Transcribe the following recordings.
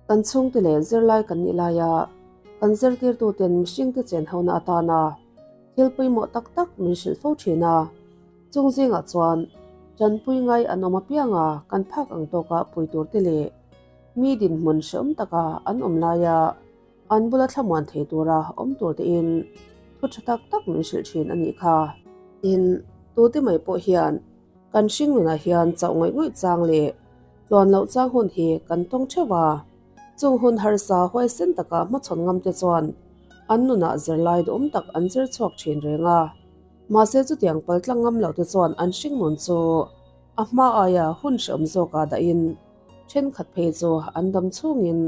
Kan chhungte leh zirlai kan nih laia kan zirtirtuten mihringte chenhona atana thil pawimawh tak tak min hrilh fo thin a. Chung zingah chuan tanpui ngai an awm apianga kan phak ang tawka pui turte leh mi dinhmun hrehawm taka an awm laia an bula thlamuan thei tura awm tur tein thu tha tak tak min hrilh thin a nih kha. Tin, tute mai pawh hian kan hringnunah hian chauh ngawih ngawih chang leh tluan loh chang hun hi kan tawng theuh a. Chung hun harsa huaisen taka hmachhawn ngam te chuan an nunah zirlai duhawm tak an zir chhuak thin reng a. Mahse chutiang pal tlang ngam loh te chuan an hringnun chu a hma aia hun hrehawm zawkah dahin thenkhat phei chu an dam chhungin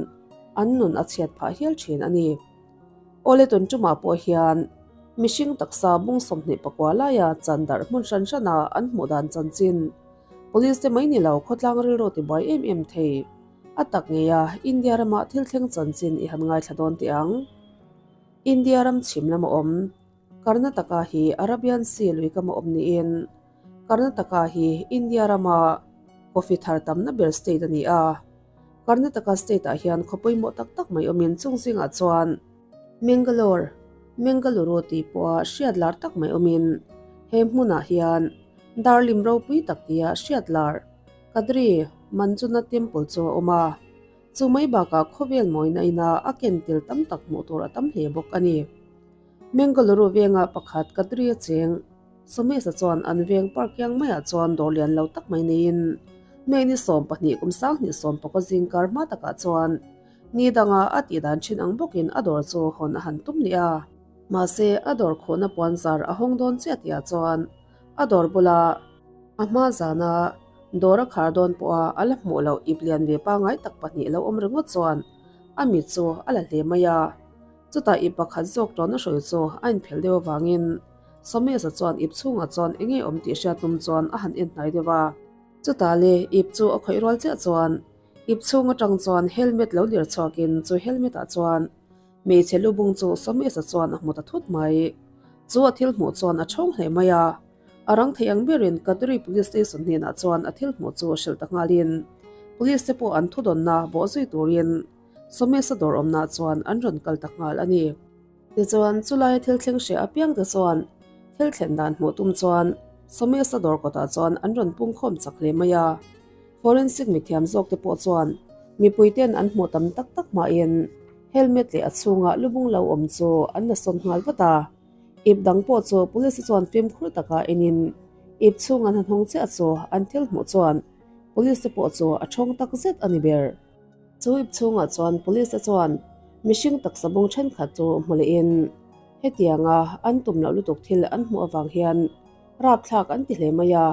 an nun a chhiat phah hial thin a ni. Awle tun tumah pawh hian mihring taksa bung 24 laia chan darh hmun hran hrana an hmuh dan chanchin Police te mai ni lo khawtlang rilru tibuai em em thei a tak ngeia India rama thil thleng chanchin i han ngaithla dawn teh ang. India ram chhim lama awm Karnataka hi Arabian Sea lui kama awm niin Karnataka hi India rama coffee thar tamna ber state a ni a. Karnataka state ah hian khaw pawimawh tak tak mai awmin chung zingah chuan Mangalore, Mangaluru tih pawha hriat lar tak mai awmin he hmunah hian darlim ropui tak tia hriat lar Kadri Manjunath Temple chu a awm a. Chu mai bakah khawvel mawina ina a ken tel tam tak hmuh tur a tam hle bawk a ni. Mangaluru venga pakhat Kadri a cheng Somes-a chuan an veng park kiang maiah chuan dawr lian lo tak mai neiin May ni 12 kum 2019 zingkar hma takah chuan ni danga a tih dan thin ang bawkin a dawr chu hawn a han tum leh a. Mahse a dawr khuhna puan zar a hawng dawn chiah tihah chuan a dawr bula a hma zana dawr a khar dawn pawha a la hmuh loh ip lian ve pangngai tak pahnih lo awm ringawt chuan a mit chu a la hle mai a. Chutah ip pakhat zawk tawn a hruai chu a inphelh deuh avangin Somes-a chuan ip chhungah chuan eng nge awm tih hriat tum chuan a han en hnai deuh a. Chutah le ip chu a khawih rual chiah chuan ip chhung atang chuan helmet lo lir chhuakin chu helmet ah chuan hmeichhe lu bung chu Somes-a chuan a hmu ta thut mai. Chu a thil hmuh chuan a thawng hle mai a. A rang thei ang berin Kadri Police Station hnenah chuan a thil hmuh chu hrilh ta nghalin Police te pawh an thudawnna bawh zui turin Somes-a dawr awmna chuan an rawn kal ta nghal a ni. Tichuan, chulaia thil thleng hria apiang te chuan thil thlen dan hmuh tum chuan Somes-a dawr kawtah chuan an rawn pung khawm chak hle mai a. Forensic mithiam zawk te pawh chuan mipui ten an hmuh tam tak tak hmain helmet leh a chhunga lubung lo awm chu an la sawn nghal vat a. Ip dang pawh chu police chuan fimkhur taka enin ip chhung an han hawng chiah chu an thil hmuh chuan police te pawh chu a thawng tak zet a ni ber. Chu ip chhungah chuan police te chuan mihring taksa bung thenkhat chu hmu lehin hetianga an tum loh lutuk thil an hmuh avang hian rapthlak an ti hle mai a.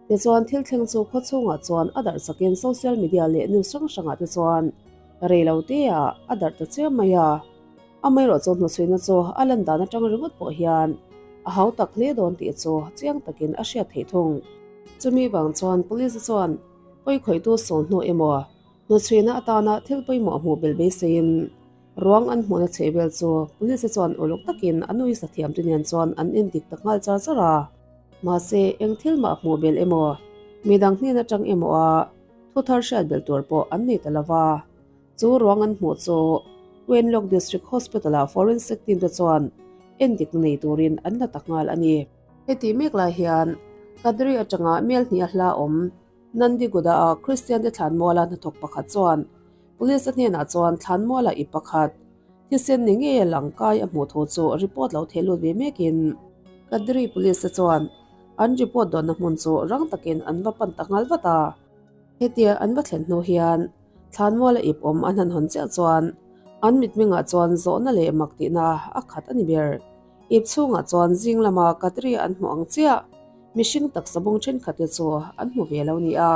Tichuan thil thleng chu khaw chhungah chuan a darh chakin social media leh news hrang hrangah te chuan rei lo te ah a darh ta chiam mai a. Amaherawh chu hnuchhuina chu a lan dan atang ringawt pawh hian a hau tak hle dawn tih chu chiang takin a hriat theih thung. Chumi vang chuan police chuan pawi khawihtu sawn hnu emaw hnuchhuina atana thil pawimawh hmuh belh beiseiin ruang an hmuhna chheh vel chu police chuan uluk takin an uisa thiam te nen chuan an endik ta nghal char char a. Mahse eng thil mah hmuh belh emaw midang hnen atang emaw a thu thar hriat belh tur pawh an nei ta lova. Chu ruang an hmuh chu Wenlock District Hospital-ah forensic team te chuan endikna nei turin an la ta nghal a ni. Heti mek lai hian Kadri atanga mel hnih a hla awm Nandiguda-a Kristian te thlanmuala hnathawk pakhat chuan Police a hnenah chuan thlanmuala i pakhat thisen ni ngeia lang kai a hmuh thu chu report lo theh lut ve mekin Kadri Police te chuan an report dawnna hmun chu rang takin an va pan ta nghal vat a. Hetia an va thlen hnu hian Thlanmuala ip awm an han hawn chiah chuan an mitmengah chuan zawhna leh mak tihna a khat a ni ber. Ip chhungah chuan zing lama Katri an hmuh ang chiah mihring taksa bung thenkhat te chu an hmu ve lo ni a.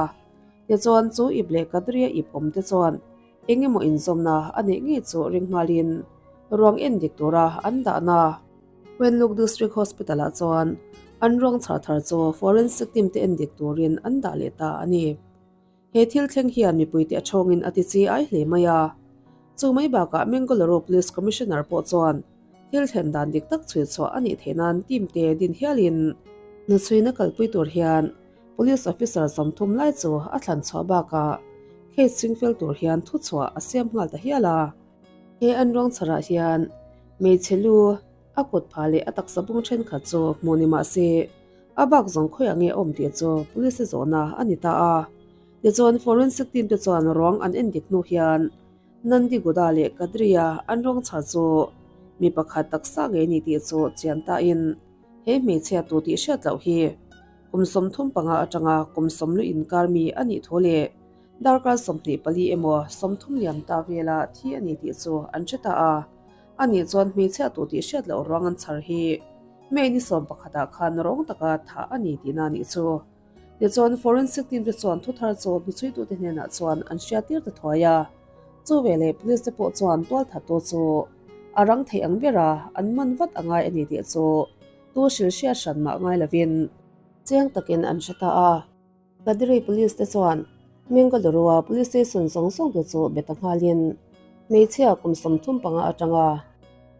Tichuan chu ip leh Katria ip awm te chuan eng emaw inzawmna a neih ngei chu ring nghalin ruang en dik tura an dahna Wenluk District Hospital-ah chuan an ruang chhar thar chu forensic team te en dik turin an dah leh ta a ni. He thil thleng hian mipuite a chhawngin a ti chi ai hle mai a. Chu mai bakah Mangalore Police Commissioner pawh chuan thil thlen dan dik tak chhui chhuah a nih theih nan team te din hialin hnuchhuina kalpui tur hian Police Officer 30 lai chu a thlan chhuah bakah. Case chingfel tur hian thuchhuah a siam nghal ta hial a. He an ruang chharah hian hmeichhe lu, a kut phah leh a taksa bung thenkhat chu hmuh ni mah se, a bak zawng khawiah nge a awm tih chu police zawhna a ni ta a. Tichuan forensic team te chuan ruang an en dik hnu hian Nandiguda leh Kadri-a an ruang chhar chu mi pakhat taksa ngei ni tih chu chian tain he hmeichhia tu tih hriat loh hi kum 35 atanga kum 40 inkar mi a nih thu leh darkar 24 emaw 30 liam ta vela thi a ni tih chu an hre ta a. A nih chuan hmeichhia tu tih hriat loh ruang an chhar hi May ni 11 ah khan rawng taka thah a ni tihna a nih chu. Tichuan forensic team te chuan thuthar chu hnuchhuitute hnenah chuan an hriattir ta thuai a. Chu veleh police te pawh chuan tualthattu chu a rang theih ang bera an man vat a ngai a ni tih chu tu hrilh hriat hran mah ngai lovin chiang takin an hre ta a. Kadiri Police te chuan Mangalore-a Police Station zawng zawng te chu be ta nghalin hmeichhia kum 35 atanga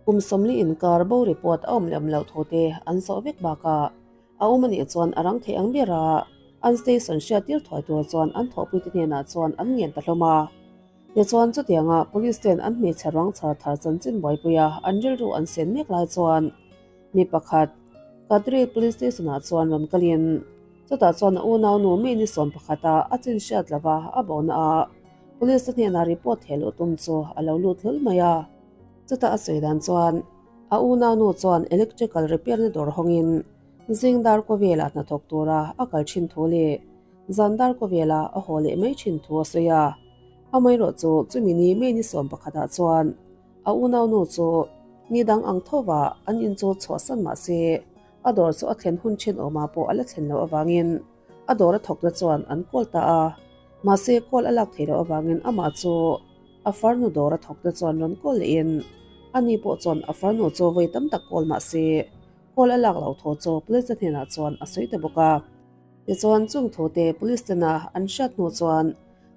kum 40 inkar bo report a awm leh awm loh thu te an zawh vek bakah a awm a nih chuan a rang theih ang bera an station hriattir thuai tur chuan an thawhpuite hnenah chuan an ngen ta hlawm a. Tichuan chutianga Police ten an hmeichhe ruang chhar thar chanchin buaipuia an rilru an sen mek lai chuan mi pakhat Kadri Police Station ah chuan rawn kalin chutah chuan a unaunu mi ni 11 a a chin hriat lova a bona a Police te hnenah report theh luh tum chu a lo lut hlawl mai a. Chutah a sawi dan chuan a unaunu chuan electrical repair na dawr hawngin zing dar kawvelah hnathawk tura a kal thin thu leh zan dar kawvelah a haw leh mai thin thu a sawi a. Amaherawh chu chumi ni May ni 11 ah chuan a unaunu chu ni dang ang thova an in chu chhuahsan mah se a dawr chu a thlen hun thin awmah pawh a la thlen loh avangin a dawr a thawkna chuan an call ta a. Mahse call a lak theih loh avangin amah chu a farnu dawr a thawkna chuan rawn call lehin ani pawh chuan a farnu chu vawi tam tak call mah se call a lak loh thaw chu police te hnenah chuan a sawi ta bawk a. Tichuan chung thu te police tena an hriat hnu chuan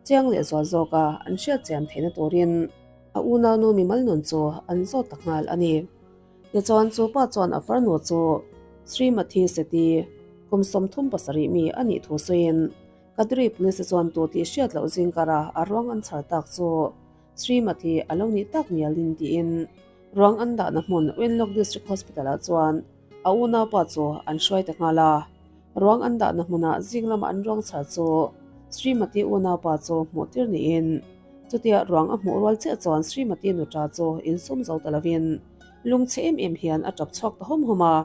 chiang leh zual zawka an hriat chian theihna turin a unaunu mimal nun chu an zawt ta nghal a ni. Tichuan chu pa chuan a farnu chu Srimathi Seti kum 37 mi a nih thu sawiin Kadri Police chuan tu tih hriat loh zingkara a ruang an chhar tak chu Srimathi a lo nih tak mialin tiin ruang an dahna hmun Wenlock District Hospital ah chuan a unaupa chu an hruai ta nghal a. Ruang an dahna hmunah zing lama an ruang chhar chu Srimathi unaupa chu hmuh tir niin chutia ruang a hmuh rual chiah chuan Srimathi nuta chu insum zo ta lovin lungchhe em em hian a tap chhuak ta hawm hawm a.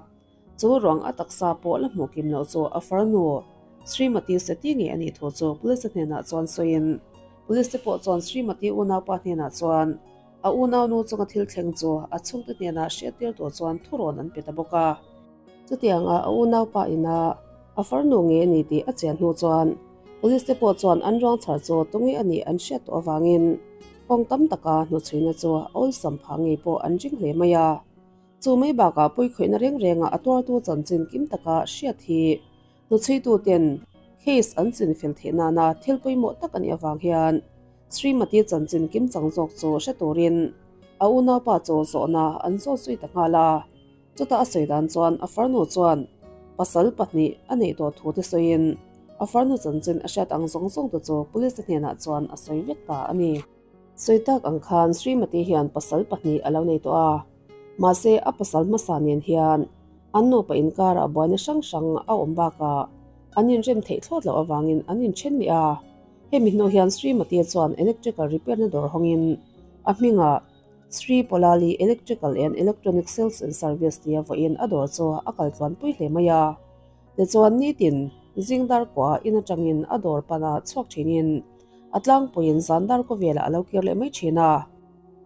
Chu ruang a taksa pawh la hmuh kim loh chu a farnu Srimathi Seti ngei a nih thu chu police hnenah chuan sawiin police te pawh chuan Srimathi unaupa hnenah chuan a unaunu chunga thil thleng chu a chhungte hnenah hriattir tur chuan thurawn an pe ta bawk a. Chutianga a unaupa ina a farnu ngei a ni tih a chian hnu chuan police te pawh chuan an ruang chhar chu tunge a nih an hriat tawh avangin kawng tam taka hnuchhuina chu a awlsam phah ngei pawh an ring hle mai a. Chu mai bakah pawikhawihna reng renga a tuartu chanchin kim taka hriat hi hnuchhuitu ten case an chinfel theih nana thil pawimawh tak a nih avang hian Srimati chanchin kim chang zawk chu hre turin a unaupa chu zawhna an zawt zui ta nghal a. Chutah a sawi dan chuan a farnu chuan pasal pahnih a neih tawh thu te sawiin a farnu chanchin a hriat ang zawng zawng te chu police te hnenah chuan a sawi vek ta a ni. Sawi tak ang khan Srimati hian pasal pahnih a lo nei tawh a, mahse a pasal hmasa nen hian an nupa inkarah buaina hrang hrang a awm bakah an inrem theih thlawt loh avangin an inthen leh a. Hemi hnu hian Srimati chuan electrical repair na dawr hawngin a hmingah Sri Polali Electrical and Electronic Sales and Service tia vawiin a dawr chu a kal tluan pui hle mai a. Tichuan nitin zing dar kuah in atangin a dawr pana chhuak thinin a tlangpuiin zan dar kaw velah a lo kir leh mai thin a.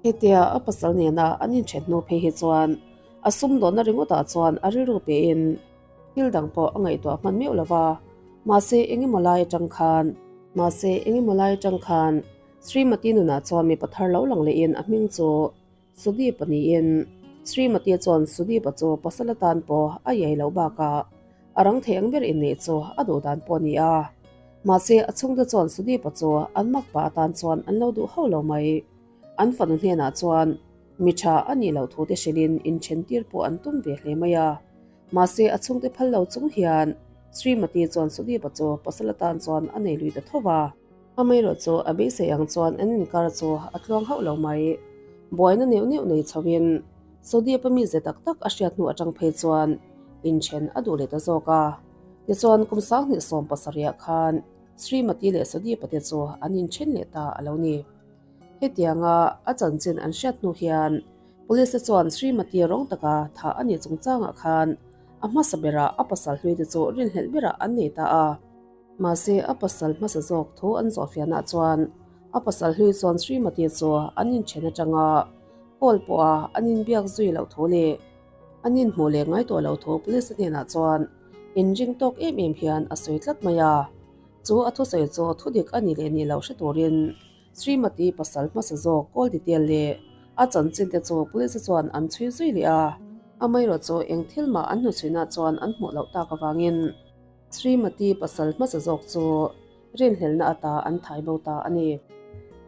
Hetia a pasal nena an inthen hnu phei hi chuan a sumdawnna ringawtah chuan a rilru pehin thil dang pawh a ngaihtuah hman meuh lo va. Mahse engemaw lai atang khan Mahse engemaw lai atang khan Srimati nunah chuan mipa thar lo lang lehin a hming chu Sudeep a niin Srimati chuan Sudeep-a chu pasal atan pawh a iai loh bakah a rang thei ang ber inneih chu a duh dan pawh a ni a. Mahse a chhungte chuan Sudeep-a chu an mak pah atan chuan an lo duh hauh lo mai. An fanu hnenah chuan mi tha a nih loh thu te hrilhin inthen tir pawh an tum ve hle mai a. Mahse a chhungte phal lo chung hian Srimati chuan Sudeep-a chu pasal atan chuan a nei lui ta tho va. Amaherawhchu a beisei ang chuan an inkar chu a tluang hauh lo mai. Buaina neuh neuh nei chhoin Sodip a mize tak tak a hriat hnu atang phei chuan inthen a duh leh ta zawk a. Tichuan kum 2017 ah khan Srimati leh Sodip-a te chu an inthen leh ta a lo ni. Hetianga a chanchin an hriat hnu hian Police te chuan Srimati rawng taka thah a nih chungchangah khan a hmasa berah a pasal hlui te chu rinhlelh berah an nei ta a. Mahse a pasal hmasa zawk thu an zawhfianah chuan a pasal hlui chuan Srimati chu an inthen atanga call pawha an inbiak zui loh thu leh an inhmuh leh ngai tawh loh thu Police hnenah chuan inring tawk em em hian a sawi tlat mai a. Chu a thusawi chu thudik a nih leh nih loh hre turin Srimati pasal hmasa zawk call detail leh a chanchin te chu Police chuan an chhui zui leh a. Amaherawhchu eng thil mah an hnuchhuinah chuan an hmuh loh tak avangin Srimati pasal hmasa zawk chu rinhlelhna ata an thai bo ta a ni.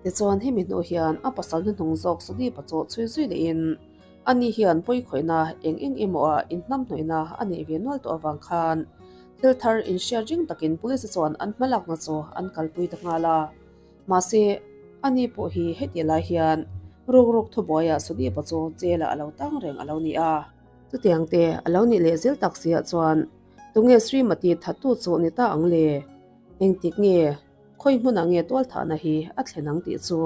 Tichuan hemi hnu hian a pasal hnuhnung zawk Sudeep-a chu chhui zui lehin ani hian pawikhawihna eng eng emaw ah inhnamhnawihna a neih ve nual tawh avang khan thil thar inhriat ring takin Police chuan an hmalakna chu an kalpui ta nghal a. Mahse, ani pawh hi heti lai hian rukruk thubuaiah Sudeep-a chu jail-ah a lo tang reng a lo ni a. Chutiang te a lo nih leh zel tak siah chuan Tunge Srimati thattu chu ni ta ang le? Engtik nge, khawi hmunah nge tualthahna hi a thlen ang tih chu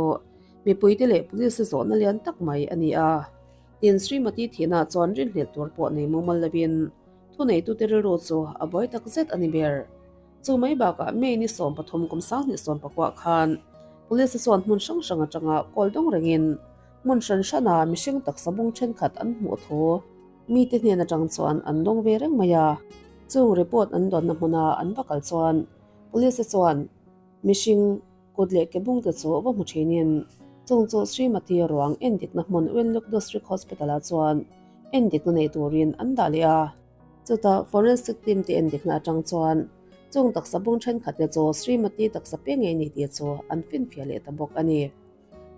mipuite leh police zawhna lian tak mai a ni a. Tin, Srimati thihna chuan rinhlelh tur pawh nei mumal lovin thuneitute rilru chu a buai tak zet a ni ber. Chu mai bakah May ni 13 kum 2019 khan police chuan hmun hrang hrang atanga kawl dawng rengin hmun hran hrana mihring taksa bung thenkhat an hmuh thu Mite hnen atang chuan an dawng ve reng mai a, chung report an dawnna hmuna an va kal chuan Police te chuan mihring kut leh ke bung te chu va hmu thinin chung chu Srimati ruang endikna hmun Wenlock District Hospital ah chuan endikna nei turin an dah leh a. Chutah forensic team te endikna atang chuan chung taksa bung thenkhat te chu Srimati taksa pe ngei ni tih chu an finfiah leh ta bawk a ni.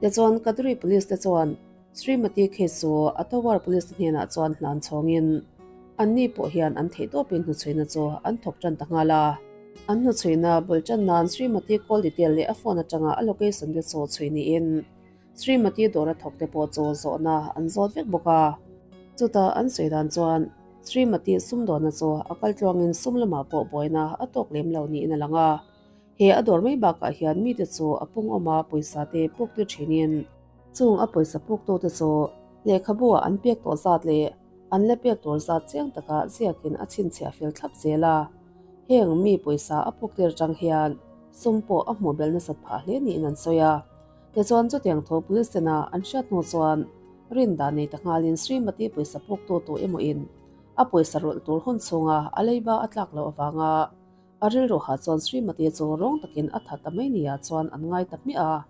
Tichuan Kadri Police te chuan Srimati case chu Atawar Police te hnenah chuan hlan chhawngin anni pawh hian an theihtawpin hnuchhuina chu an thawk tan ta nghal a. An hnuchhuina bul tan nan Srimati call detail leh a phone atanga a location te chu chhui niin Srimati dawra thawk te pawh chu zawhna an zawt vek bawk a. Chutah an sawi dan chuan Srimati sumdawnna chu a kaltluangin sum lamah pawh buaina a tawk lem lo niin a lang a. He a dawr mai bakah hian mite chu a pung awm a pawisa te puk tir thinin chung a pawisa puk tute chu lehkhabu ah an pek tawh zat leh an la pek tur zat chiang taka ziakin a chhinchhiah fel thlap zel a. Heng mi pawisa a puk tir atang hian sum pawh a hmuh belh nasat phah hle niin an sawi a. Tichuan chutiang tho police tena an hriat hnu chuan rindan nei ta nghalin Srimati pawisa puk tu tu emaw in a pawisa rawlh tur hun chhunga a leiba a tlak loh avanga A rilru ha chuan Srimati chu rawng takin a tha ta mai nia chuan an ngai ta hmiah a.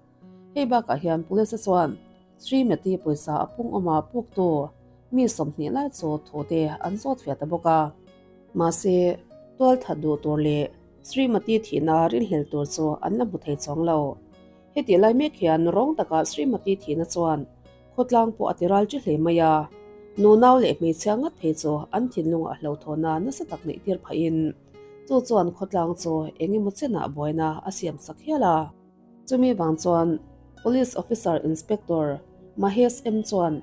Hei bakah hian Police chuan Srimati pawisa a pung awm a puktu mi 20 lai chu thu te an zawt fiah ta bawk a. Mahse, tual that duh tur leh Srimati thihna rinhlel tur chu an la hmu thei chuang lo. Hetih lai mek hian rawng taka Srimati thihna chuan khawtlang pawh a ti ral chi hle mai a. Nunau leh hmeichhia ngat phei chu an thinlungah hlauthawna nasa tak neih tir phahin chu chuan khawtlang chu eng emaw chenah buaina a siam sak hial a. Chumi vang chuan Police Officer Inspector Mahesh M chuan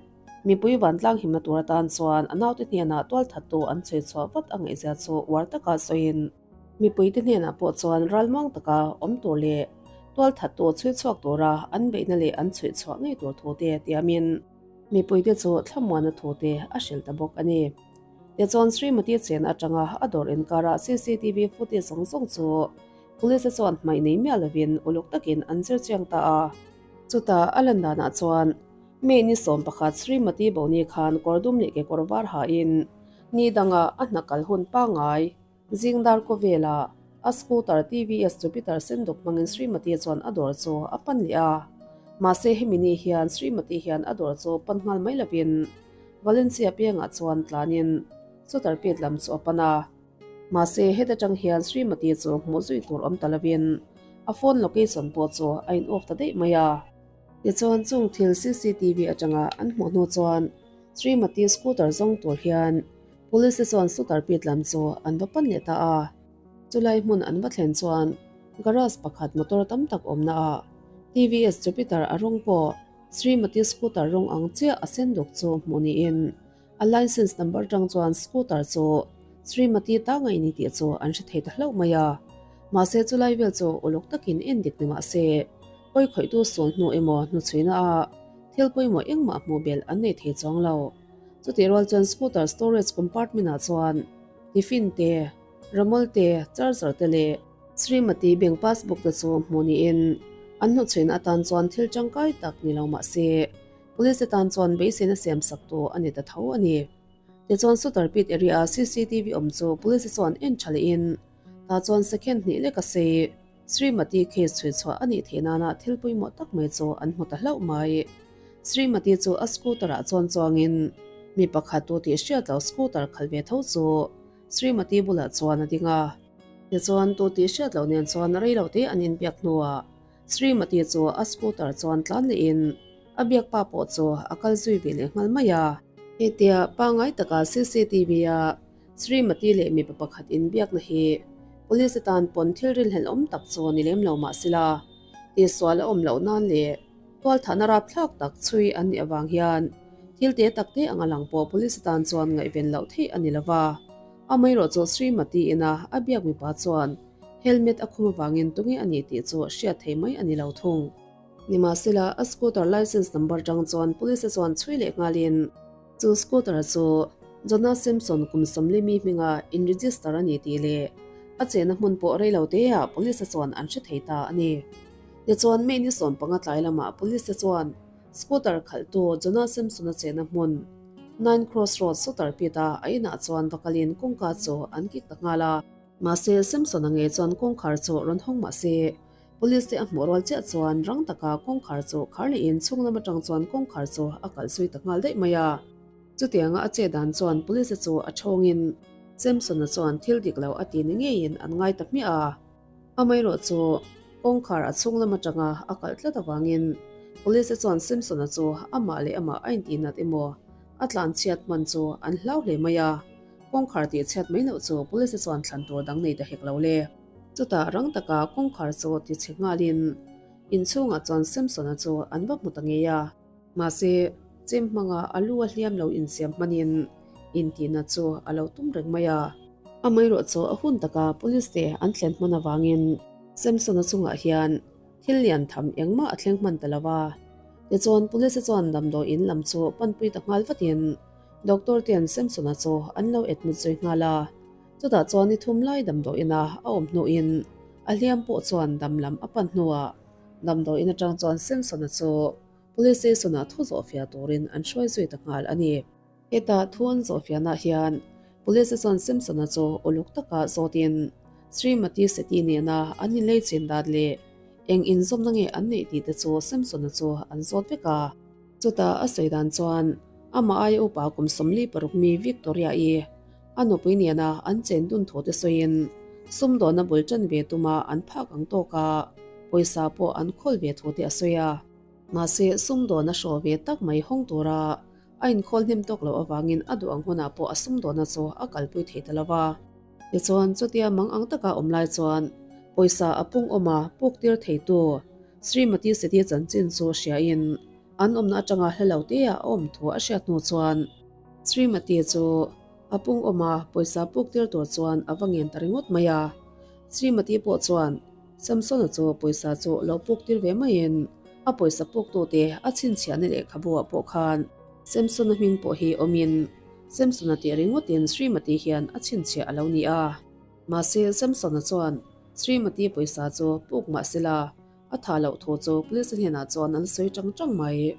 mipui vantlang himna tur atan chuan a naute hnenah tualthattu an chhui chhuah vat a ngaihzia chu uar taka sawiin, Mipuite hnenah pawh chuan ralmuang taka awm tur leh tualthattu chhui chhuak tura an beihna leh an chhuih chhuah ngei tur thu te tiamin mipuite chu thlamuana thu te a hrilh ta bawk a ni. Tichuan Srimati chen atanga a dawr inkara cctv footage zawng zawng chu police te chuan hmaih nei miah lovin uluk takin an zir chiang ta a. Chutah a lan danah chuan May ni 11 Srimati Boni khan kawr dum leh kekawr var hain ni danga a hna kal hun pangngai Zing dar kawvela a scooter TVS Jupiter senduk hmangin Srimati chuan a dawr chu a pan leh a. Mahse hemi ni hian Srimati hian a dawr chu pan nghal mai lovin Valencia piangah chuan tlanin Sutter Pit lam chu a pan a. Mahse heta tang hian Srimati chu hmuh zui tur awm ta lovin a phone location pawh chu a in off ta daih mai a. Tichuan chung thil cctv atanga an hmuh hnu chuan Srimati scooter zawng tur hian Police te chuan Sutar Pit lam chu an va pan leh ta a. Chulai hmun an va thlen chuan Garage pakhat motor tam tak awmna ah TVS Jupiter a rawng pawh Srimati scooter rawng ang chiah a sen duk chu hmuh niin a license number tang chuan scooter chu Srimati ta ngei ni tih chu an hre thei ta hlauh mai a. Mahse chulai vel chu uluk takin en dik ni mahse pawi khawihtu sawn hnu emaw hnuchhuina ah thil pawimawh engmah hmuh belh an nei thei chuang lo. Chutih rual chuan scooter storage compartment ah chuan tiffin te, ramawlh te, charger te leh Srimati bank passbook te chu hmuh niin an hnuchhuina atan chuan thil tangkai tak ni lo mahse police te tan chuan beiseina siam sak tu a ni ta tho a ni. Tichuan Sutar Pit area a cctv awm chu police te chuan en tha lehin tah chuan second hnih lek a sei Srimati case chhui chhuah a nih theih nana thil pawimawh tak mai chu an hmu ta hlauh mai. Srimati chu a scooter ah chuan chuangin mi pakhat tu tih hriat lo scooter khalh ve tho chu Srimati bulah chuan a ding a. Tichuan tu tih hriat loh nen chuan rei lo te an inbiak hnuah Srimati chu a scooter chuan tlan lehin a biak pa pawh chu a kal zui ve leh nghal mai a. Hetia pangngai taka cctv a Srimati leh mipa pakhat inbiakna hi police atan pawn thil rinhlelhawm tak chu ni lem lo mah sela, tihsual a awm loh nan leh tualthahna rapthlak tak chhui an nih avang hian thil te tak te anga lang pawh police atan chuan ngaihven loh theih a ni lova. Amaherawh chu Srimati ina a biak mipa chuan helmet a khum avangin tunge a nih tih chu hriat thei mai a ni lo thung. Nimahsela, a scooter license number tang chuan police chuan chhui leh nghalin, Chu scooter chu Jonah Simpson kum sawmlimi hminga in register a ni tih leh a chenna hmun pawh rei lo teah police te chuan an hre thei ta a ni. Tichuan May ni 15 tlai lamah police te chuan scooter khalhtu Jonah Simpson-a chenna hmun Nine Cross Road Sutter Pit-a a inah chuan va kalin kawngka chu an kik ta nghal a. Mahse Simpson-a ngei chuan kawngkhar chu rawn hawng mahse Police te a hmuh rual chiah chuan rang taka kawngkhar chu khar lehin chhung lam atang chuan kawngkhar chu a kalh zui ta nghal daih mai a. Chutianga a che dan chuan police te chu a thawngin Samson-a chuan thil dik lo a ti ni ngeiin an ngai ta hmiah a. Amaherawh chu kawngkhar a chhung lam atanga a kalh tlat avangin police te chuan Samson-a chu amah leh amah a intihnat emaw a tlanchhiat hman chu an hlau hle mai a. Kawngkhar tihchhiat mai loh chu police te chuan thlan tur dang nei ta hek lo le. Chutah rang taka kawngkhar chu ti chhe nghalin inchhungah chuan Samson-a chu an va hmu ta ngei a. Mahse, chem hmanga a lu a hliam lo insiam hmanin intihna chu a lo tum reng mai a. Amaherawh chu a hun taka police te an thlen hman avangin Samson-a chungah hian thil lian tham engmah a thleng hman ta lo va. Tichuan police te chuan damdawi in lam chu panpui ta nghal vatin doctor ten Samson-a chu an lo admit zui nghal a. Chutah chuan ni thum lai damdawiin a a awm hnuin a hliam pawh chuan dam lam a pan hnuah damdawiin atang chuan Samson-a chu Police Station-ah thu zawhfiah turin an hruai zui ta nghal a ni. Heta thu an zawhfiahnah hian Police chuan Samson-a chu uluk taka zawtin Srimati Sethi nena an inlei chin dat leh eng inzawmna nge an neih tih te chu Samson-a chu an zawt vek a. Chutah a sawi dan chuan amah aia upa kum 46 mi Victoria-i A nupui nena an chen dun thu te sawiin sumdawna bul tan ve tuma an phak ang tawk a, pawisa pawh an khawl ve thu te a sawi a. Mahse, sumdawna hraw ve tak mai hawng tura a inkhawl hnem tawk loh avangin a duh ang hunah pawh a sumdawna chu a kalpui thei ta lo va. Tichuan, chutia mang ang taka awm lai chuan pawisa a pung awm a, puk tir theitu Srimati Sethi chanchin chu hriain an awmna atanga hla lo te a awm thu a hriat hnu chuan Srimati chu a pung awm a, pawisa puk tir tur chuan a va ngen ta ringawt mai a. Srimati pawh chuan Samsona chu pawisa chu lo puk tir ve maiin a pawisa puk tute a chhinchhiahna lehkhabu ah pawh khan Samsona hming pawh hi awmin Samsona tih ringawtin Srimati hian a chhinchhiah a lo ni a. Mahse Samsona chuan Srimati pawisa chu puk mahsela a tha loh thu chu police hnenah chuan an sawi tang tang mai.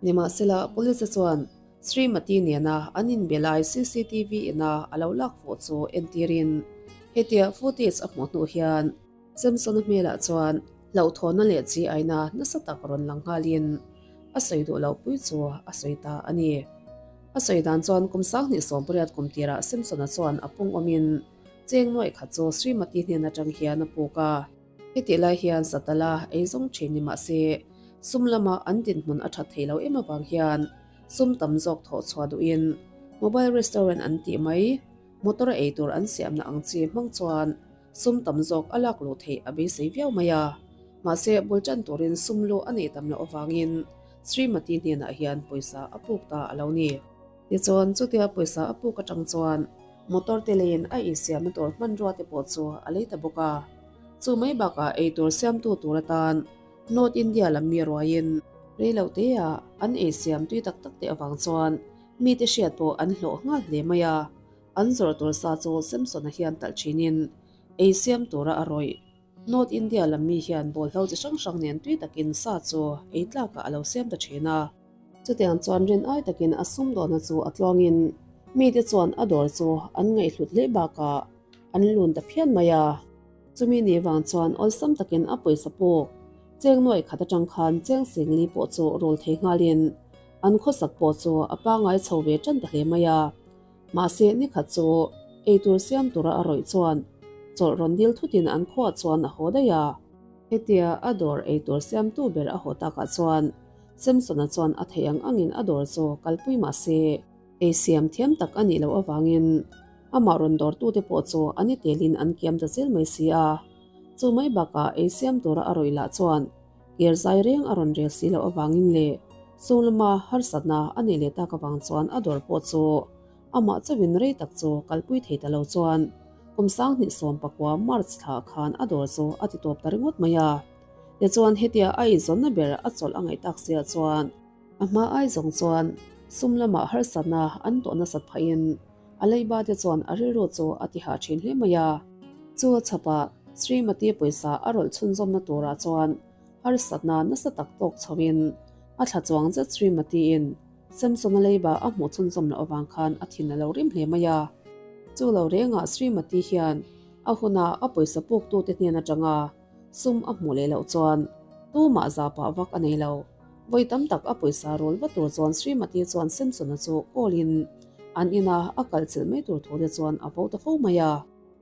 Nimahsela, police chuan Srimati nena an inbe lai cctv ina a lo lak fuh chu entirin hetia footage a hmuh hnu hian Samson-a hmelah chuan hlauhthawnna leh chi aina nasa tak rawn lang nghalin a sawi duh loh pui chu a sawi ta a ni. A sawi dan chuan kum 2018 kum tirah Samson-a chuan a pung awmin cheng nuaih khat chu Srimati hnen atang hian a puk a. Hetih lai hian Satala ei zawng thin ni mah se, sum lama an dinhmun a that thei lo em avang hian sum tam zawk thawh chhuah duhin mobile restaurant an tih mai, motor a ei tur an siamna ang chi hmang chuan sum tam zawk a lak luh theih a beisei viau mai a. Mahse, bul tan turin sum lu a neih tam loh avangin Srimati hnenah hian pawisa a puk ta a lo ni. Tichuan, chutia pawisa a puk atang chuan motor te leiin a insiamna tur hmanrua te pawh chu a lei ta bawk a. Chu mai bakah eitur siamtu tur atan North India lam mi ruaiin rei lo teah an eisiam tui tak tak te avang chuan mite hriat pawh an hlawh nghal hle mai a. An zawrh tur sa chu Samson-a hian talh thinin ei siam tura a rawih. North India lam mi hian bawlhlo chi hrang hrang nen tui takin sa chu ei tlakah a lo siam ta thin a. Chutiang chuan rin ai takin a sumdawhna chu a tluangin mite chuan a dawr chu an ngaihhlut hle bakah an lun ta phian mai a. Chumi ni vang chuan awlsam takin a pawisa puk cheng nuai khat atang khan cheng singli pawh chu rul thei nghalin an khawsak pawh chu a pangai chho ve tan ta hle mai a. Mahse nikhat chu eitur siam tura a rawih chuan chawlh rawn dil thutin an khuaah chuan a haw daih a. Hetia a dawr eitur siamtu ber a haw takah chuan Samson-a chuan a theih ang angin a dawr chu kalpui mahse ei siam thiam tak a nih loh avangin amah rawn dawrtute pawh chu a ni telin an kiam ta zel mai si a. Chu mai bakah ei siam tura a rawih lah chuan Ker zai reng a rawn rel si loh avangin leh Sung lama harsatna a neih leh tak avang chuan a dawr pawh chu amah chauhin rei tak chu kalpui thei ta lo chuan kum 2019 March thla khan a dawr chu a ti tawp ta ringawt mai a. Tichuan hetia a eizawnna ber a chawlh a ngaih tak siah chuan a hma ai zawng chuan sum lamah harsatna an tawh nasat phahin a leiba te chuan a rilru chu a ti hah thin hle mai a. Chu a chhapah Srimati pawisa a rawlh chhunzawmna turah chuan harsatna nasa tak tawk chhoin a thla chuang zet Srimati-in Samson-a leiba a hmuh chhunzawm loh avang khan a thin a lo rim hle mai a. Chu lo rengah Srimati hian a huna a pawisa puktute hnen atanga sum a hmuh leh loh chuan tumah za pah vak a nei lo. Vawi tam tak a pawisa rawl va tur chuan Srimati chuan Samson-a chu call-in an ina a kalchilh mai tur thu te chuan a vo ta fo mai a.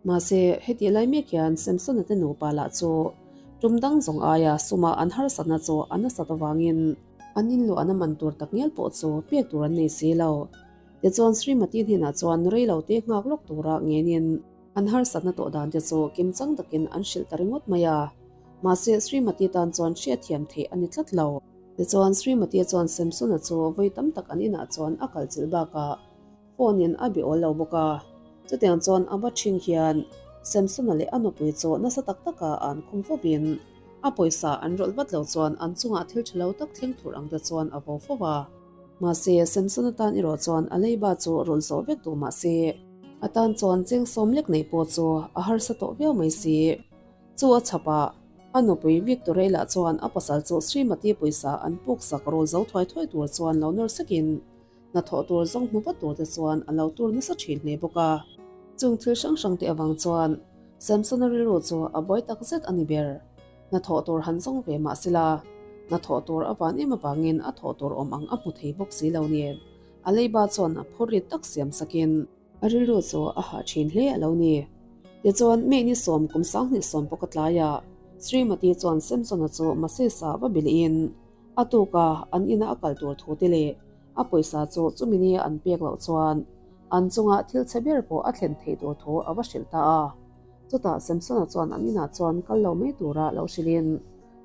Mahse, hetih lai mek hian Samson-a te nupa lah chu tum dang zawng aia suma an harsatna chu a nasat avangin an inluahna man tur tak ngial pawh chu pek tur an nei si lo. Tichuan Srimati hnenah chuan rei lo te nghak lawk tura ngenin an harsatna tawh dan te chu kimchang takin an hrilh ta ringawt mai a. Mahse, Srimati tan chuan hriatthiam theih a ni tlat lo. Tichuan Srimati chuan Samson-a chu vawi tam tak an inah chuan a kalchilh bakah Phone in a be awl lo bawk a, chutiang chuan a va ṭhing hian Samson-a leh a nupui chu nasa tak taka an khum fovin a pawisa an rawlh vat lo chuan an chungah thil ṭha lo tak thleng thur ang te chuan a vo fo a. Mahse, Samson-a tan erawh chuan a leiba chu rawn zawh vek duh mah se, a tan chuan cheng sawm lek nei pawh chu a harsa tawh viau mai si. Chu a chhapah a nupui Victorei lah chuan a pasal chu Srimati pawisa an puksak rawl zo thuai thuai tur chuan lo nawr sakin, Hnathawh tur zawng hmu vat tur te chuan a lo tur nasa thin hle bawk a. Chung thil hrang hrang te avang chuan Samson-a rilru chu a buai tak zet a ni ber. Hnathawh tur han zawng ve mah sela, hnathawh tur a van em avangin a thawh tur awm ang a hmu thei bawk si lo nen, a leiba chuan a phur rit tak siam sakin a rilru chu a hah thin hle a lo ni. Tichuan, May ni sawm kum 2010 pawh ka tlai a, Srimati chuan Samson-a chu Masesa va bilhin a tuka an ina a kal tur thu te leh A pawisa chu chumi nia an pek loh chuan an chunga thil chhe ber pawh a thlen theih tur thu a va hrilh ta a. Chutah Samson-a chuan an inah chuan kal lo mai tura lo hrilhin,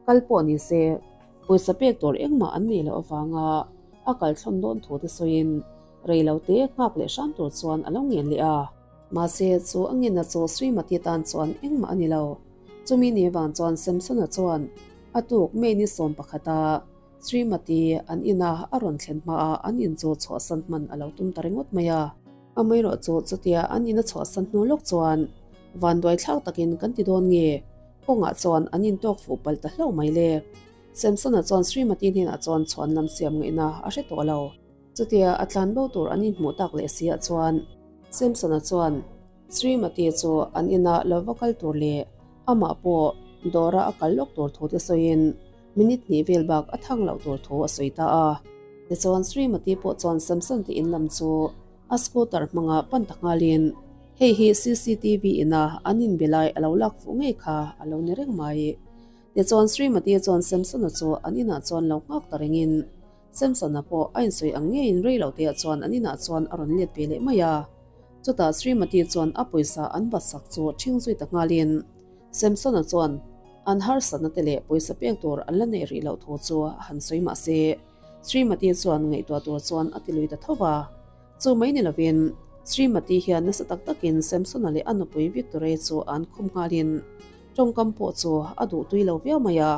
Kal pawh ni se, pawisa pek tur engmah an neih loh avanga a kal thlawn dawn thu te sawiin rei lo te nghak leh hram tur chuan a lo ngen leh a. Mahse, chu a ngenna chu Srimati tan chuan engmah a ni lo. Chumi ni vang chuan Samson-a chuan a tuk May ni 11-a Srimati an ina a rawn thlen hmaah an in chu chhuahsan hman a lo tum ta ringawt mai a. Amaherawh chu chutia an ina chhuahsan hnu lawk chuan vanduai thlak takin kan ti dawn nge? Kawngah chuan an intawk fuh palh ta hlauh mai le. Samson-a chuan Srimati hnenah chuan chhuan lam siam ngaihna a hre tawh lo. Chutia a tlan bo tur an inhmuh tak leh si ah chuan Samson-a chuan Srimati chu an ina lo va kal tur leh amah pawh dawra a kal lawk tur thu te sawiin minute hnih vel bak a thang loh tur thu a sawi ta a. Tichuan Srimati pawh chuan Samson te in lam chu a scooter hmanga pan ta nghalin hei hi cctv ina an inbe lai a lo lak fuh ngei kha a lo ni reng mai. Tichuan Srimati chuan Samson-a chu an inah chuan lo nghak ta rengin Samson-a pawh a insawi ang ngeiin rei lo teah chuan an inah chuan a rawn let ve leh mai a. Chutah Srimati chuan a pawisa an bat sak chu ṭhing zui ta nghalin Samson-a chuan an harsatna te leh pawisa pek tur an la neih rih loh thu chu a han sawi mah se, Srimati chuan ngaihtuah tur chuan a ti lui ta tho va. Chu mai ni lovin Srimati hian nasa tak takin Samson-a leh a nupui Victoria chu an khum nghalin tawngkam pawh chu a duh tui lo viau mai a.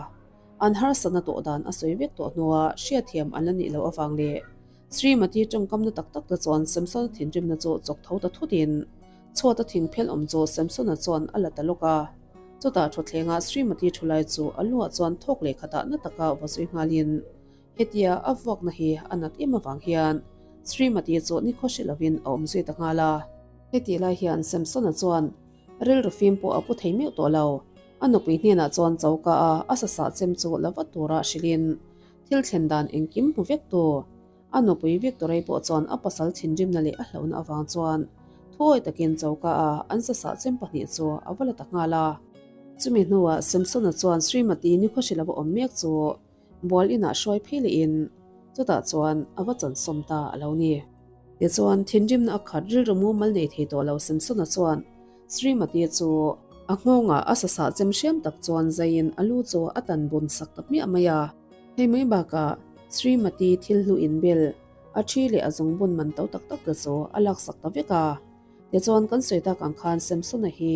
An harsatna tawh dan a sawi vek tawh hnua hriatthiam an la nih loh avang leh Srimati tawngkamna tak tak te chuan Samson-a thinrimna chu chawk tho ta thutin chhuata thing phel awm chu Samson-a chuan a la ta lawk a. Chutah thutthlengah Srimati thu lai chu a luah chuan thawk leh khatah na taka va zui nghalin hetia a vuakna hi a nat em avang hian Srimati chu nikhaw hre lovin a awm zui ta nghal a. Hetih lai hian Samson-a chuan rilru fim pawh a pu thei meuh tawh lo. A nupui hnenah chuan choka a a sasah chem chu la vat tura hrilhin thil thlen dan engkim hmu vek tu. A nupui Victorei pawh chuan a pasal thinrimna leh a hlauhna avang chuan thuawi takin choka a an sasah chem pahnih chu a va la ta nghal a. Chumi hnuah Samson-a chuan Srimati Nikhawhrilova awm mek chu Bual inah hruai phei lehin chutah chuan a va chansawm ta a lo ni. Tichuan, thinrimna a khat rilru mumal nei thei tawh lo Samson-a chuan Srimati chu a nghawngah a sasah chem hriam tak chuan zaiin a lu chu a tan bun sak ta hmiah mai a. Hei mai bakah Srimati thil hlu inbel, a thi leh a zungbun man to tak tak te chu a laksak ta vek a. Tichuan, kan sawi tak ang khan Samson-a hi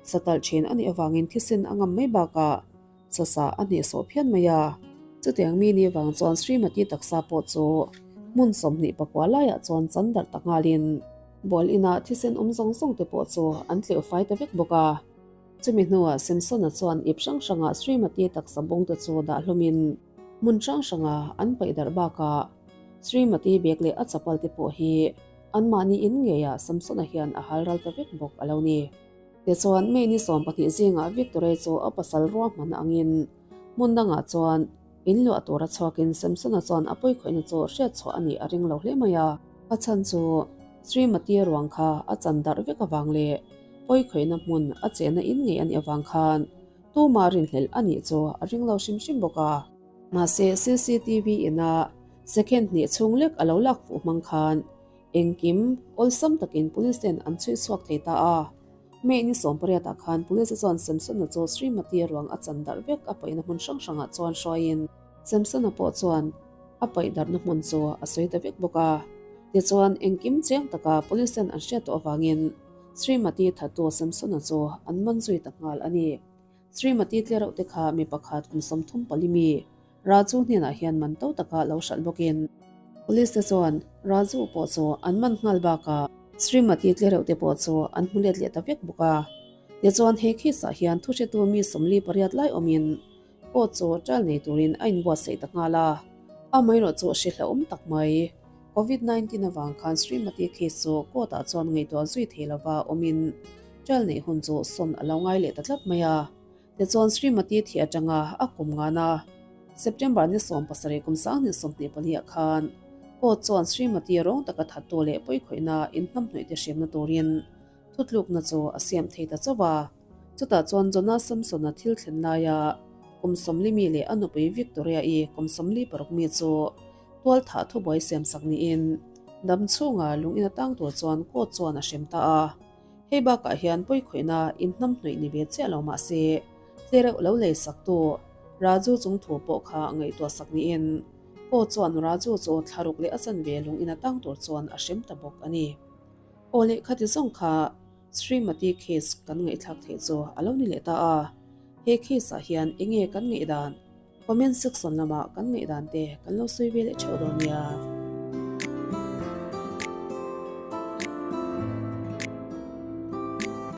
satalh thin a nih avangin thisen a ngam mai bakah Sasa a hnehsawh phian mai a, chutiang mi ni vang chuan Srimati taksa pawh chu hmun 24 laiah chuan chan darh ta nghalin bual inah thisen awm zawng zawng te pawh chu an tleuh fai ta vek bawk a. Chumi hnuah Samson-a chuan ip hrang hrangah Srimati taksa bawng te chu dah hlawmin hmun hrang hranga an paih darh bakah Srimati bag leh a chapal te pawh hi anmahni in ngeiah Samson-a hian a hal ral ta vek bawk a lo ni. Tichuan, May ni 12 zingah Victoria chu a pasal ruahman angin hmun dangah chuan in luah tura chhuakin Samson-a chuan a pawikhawihna chu hriatchhuah a nih a ring lo hle mai a. A chhan chu Srimati ruang kha a chan darh vek avang leh pawikhawihna hmun a chehna in ngei a nih avang khan tumah rinhlelh a nih chu a ring lo hrim hrim bawk a. Mahse, CCTV ina second hnih chhung lek a lo lak fuh hmang khan Engkim awlsam takin police ten an chhui chhuak thei ta a. May ni 18 ah khan police chuan Samson-a chu Srimati ruang a chan darh vek a paihna hmun hrang hrangah chuan hruaiin Samson-a pawh chuan a paih darhna hmun chu a sawi ta vek bawk a. Tichuan engkim chiang taka police ten an hriat tawh avangin Srimati thattu Samson-a chu an man zui ta nghal a ni. Srimati tlereuh te kha mi pakhat kum 34 mi Raju hnenah hian man to taka lo hralh bawkin Police te chuan Raju pawh chu an man nghal bakah Srimati tlereuh te pawh chu an hmu let leh ta vek bawk a. Tichuan he case ah hian thuhretu mi 48 lai awmin court chu trial nei turin a inbuatsaih ta nghal a. Amaherawh chu hri hlauhawm tak mai Covid 19 avang khan Srimati case chu court ah chuan ngaihtuah zui thei lova awmin trial neih hun chu sawn a lo ngai leh ta tlat mai a. Tichuan Srimati thi atanga a kum ngana September ni 17 kum 2024 ah khan court chuan Srimati rawng taka thattu leh pawikhawihna inhnamhnawih te hriamna turin thutlukna chu a siam thei ta chauh a. Chutah chuan Jonas Samson-a thil thlen laia kum 40 mi leh a nupui Victoria-i kum 46 mi chu tualthah thubuai siamsak niin dam chhunga lungin a tang tur chuan court chuan a hrem ta a. Hei bakah hian pawikhawihna inhnamhnawih ni ve chiah lo mah se, tlereuh lo lei saktu Raju chung thu pawh kha ngaihtuah sak niin Paw chuan Raju chu thlaruk leh a chanve lung ina tang tur chuan a hrem ta bawk a ni. Aw leh khati zawng kha Srimati case kan ngaihthlak theih chu a lo ni leh ta a, he case ah hian enge kan ngaihdan? Comment section lamah kan ngaihdan te kan lo sawi ve leh theuh dawn nia.